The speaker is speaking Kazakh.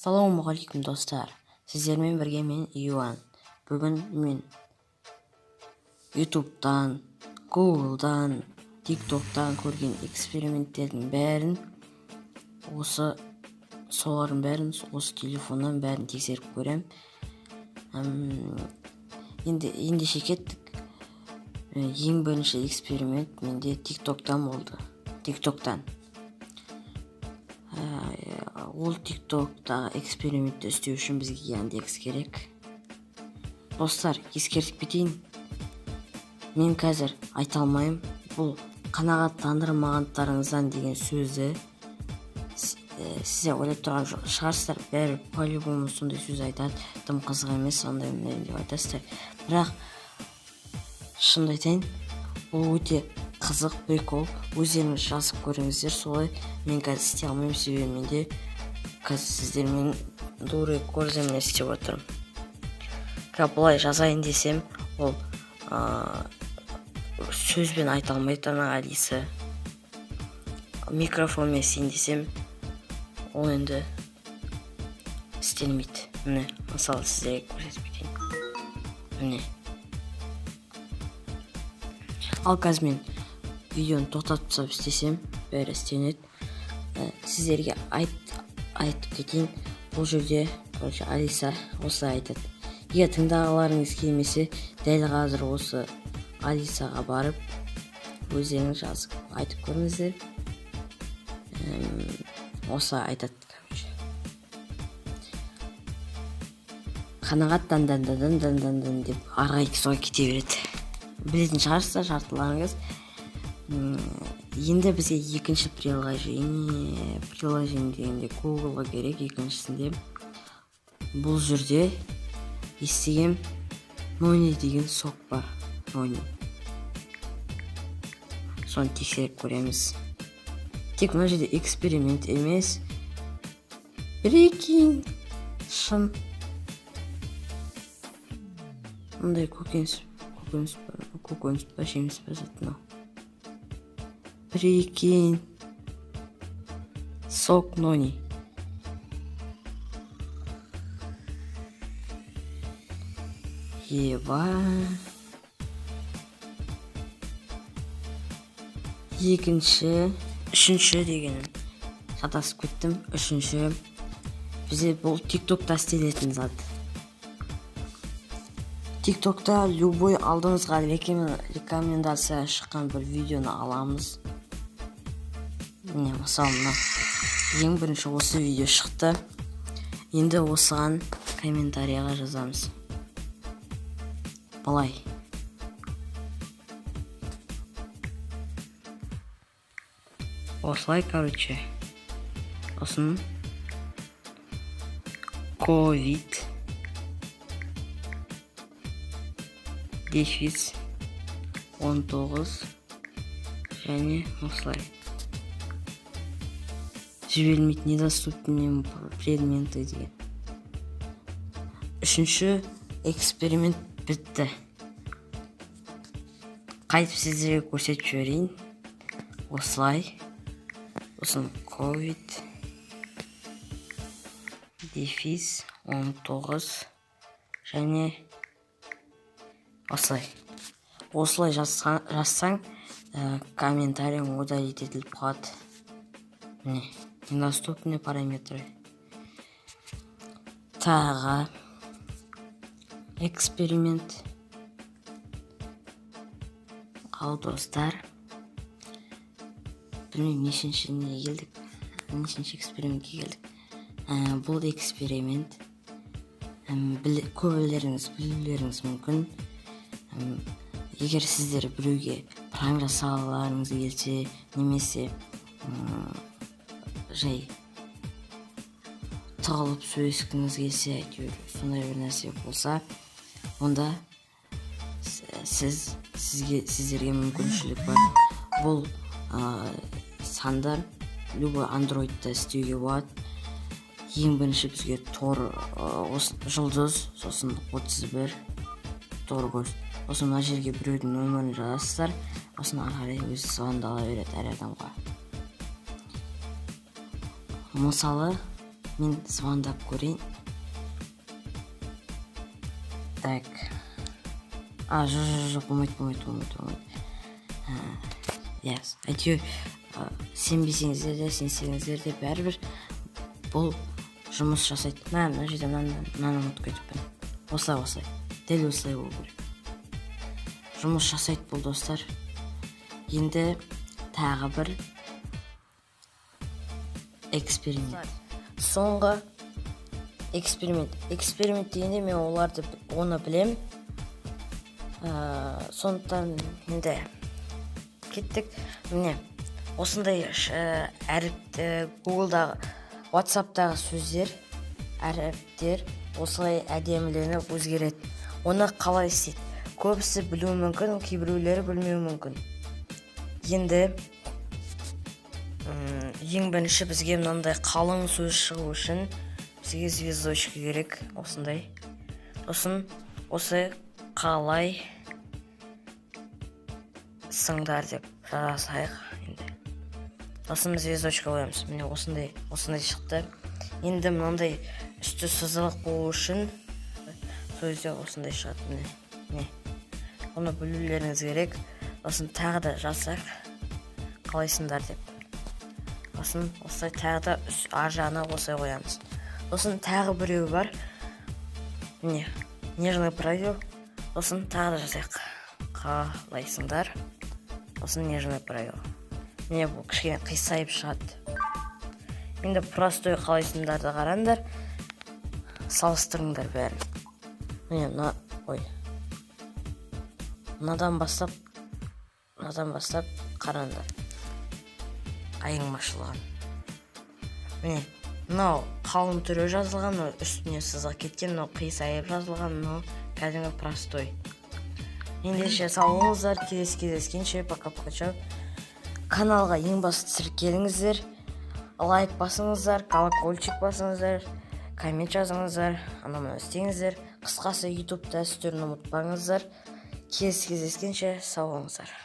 Ассалаумағалейкум, достар! Сіздермен бірге мен, Иван. Бүгін мен Ютубтан, Гуглдан, Тиктоктан көрген эксперименттердің бәрін, осы солардың бәрін осы телефоннан бәрін тексеріп көрем. Енді ендеше кеттік. Ең бірінші эксперимент менде Тиктоктан болды. Тиктоктан ол Тиктоктағы экспериментті істеу үшін бізге Яндекс керек. Достар, ескертіп кетейін, мен қазір айта алмаймын бұл қанағаттандырмағандарыңыздан деген сөзді. Сіздер ойлап тұрған шығарсыздар, бәрі по-любому сондай сөз айтады, тым қызық емес, андай мындай деп айтасыздар. Бірақ шынымды айтайын, бұл өте қызық прикол. Өздеріңіз жазып көріңіздер солай. Мен қазір істей алмаймын, себебі менде қазір сіздермен дурой корзамен істеп отырмын. Қазір былай жазайын десем, ол сөзбен айта алмайды ана Алиса. Микрофонмен істейін десем, ол енді істелмейді. Міне, мысалы, сіздерге көрсетіп кетейін, міне. Ал қазір мен видеоны тоқтатып тастап істесем, бәрі істелінеді. Сіздерге айтып кетейін, бұл жерде, короче, Алиса осылай айтады. Егер тыңдағыларыңыз келмесе, дәл қазір осы Алисаға барып, өздеріңіз жазып айтып көріңіздер. Осылай айтады, короче: қанағат дан дан дан дан дан дан дан деп ары қарай солай кете береді. Білетін шығарсыздар жартыларыңыз. Енді бізге екінші приложение, приложение дегенде Гуглға керек. Екіншісінде бұл жерде естігем, нони деген сок бар, нони. Соны тексеріп көреміз. Тек мына жерде эксперимент емес, прикинь, шын мындай көкөніс па, көкөніс па, жеміс па зат мынау. Прикинь, сок нони. Еба, екінші, үшінші дегенім, шатасып кеттім. Үшінші бізде бұл Тиктокта істелетін зат. Тиктокта любой алдыңызға рекомендация шыққан бір видеоны аламыз. Міне, мысалы, мына ең бірінші осы видео шықты. Енді осыған комментарийға жазамыз былай: осылай, короче. Сосын ковид дефис 19 және осылай жіберілмейді, недоступны предметы деген. Үшінші эксперимент бітті. Қайтып сіздерге көрсетіп жіберейін: осылай, сосын ковид дефис 19 және осылай. Осылай жазсаң, комментарийің удалить етіліп қалады. Міне, недоступны параметры. Тағы эксперимент. Ал, достар, білмеймін, нешінші неге келдік, нешінші экспериментке келдік. Бұл эксперимент көбілеріңіз білулеріңіз мүмкін. Егер сіздер біреуге пранк жасағыларыңыз келсе немесе жай тығылып сөйлескіңіз келсе, әйтеуір сондай бір нәрсе болса, онда сіз сізге сіздерге мүмкіншілік бар. Бұл сандар любой андроидта істеуге болады. Ең бірінші бізге тор, осы жұлдыз, сосын 31 тор көз, сосын мына жерге біреудің нөмірін жазасыздар. Сосын ары қарай өзі звондала береді әр адамға. Мысалы, Мен звондап көрейін. Так, а, жоқ, жоқ, жоқ, болмайды, болмайды, болмайды, болмайды. Иә, әйтеуір, сенбесеңіздер де, сенсеңіздер де, бәрібір бұл жұмыс жасайды. Мә, мына жерде мынаны ұмытып кетіппін. Осылай, осылай, дәл осылай болу керек. Жұмыс жасайды бұл, достар. Енді тағы бір эксперимент, соңғы эксперимент. Эксперимент дегенде мен оларды, оны білем. Сондықтан енді кеттік. Міне, осындай әріпті, Гуглдағы, Ватсаптағы сөздер, әріптер осылай әдеміленіп өзгереді. Оны қалай істейді, көбісі білуі мүмкін, кейбіреулері білмеуі мүмкін. Енді ең бірінші бізге мынандай қалың сөз шығу үшін бізге звездочка керек осындай. Сосын осы «қалай сыңдар» деп жазайық. Енді сосын звездочка қоямыз. Міне, осындай, осындай шықты. Енді мынандай үсті сызық болу үшін сөзде осындай шығады. Міне, міне, оны білулеріңіз керек. Сосын тағы да жазсақ «қалайсыңдар» деп, сосын осылай тағы да ар жағына осылай қоямыз. Сосын тағы біреуі бар, міне, нежный правил. Сосын тағы да жазайық «қалайсыңдар», сосын нежный правил. Міне, бұл кішкене қисайып шығады. Енді простой «қалайсыңдарды» қараңдар, салыстырыңдар бәрін. Міне, мына, ой, мынадан бастап, мынадан бастап қараңдар айырмашылығын. Міне, мынау қалың түрі жазылған, мынау үстіне сызық кеткен, мынау қисайып жазылған, мынау кәдімгі простой. Ендеше, сау болыңыздар, келесі кездескенше, пока, пока. Каналға ең басты тіркеліңіздер, лайк басыңыздар, колокольчик басыңыздар, коммент жазыңыздар, анау мынау істеңіздер. Қысқасы, Ютуб дәстүрін ұмытпаңыздар. Келесі кездескенше, сау болыңыздар.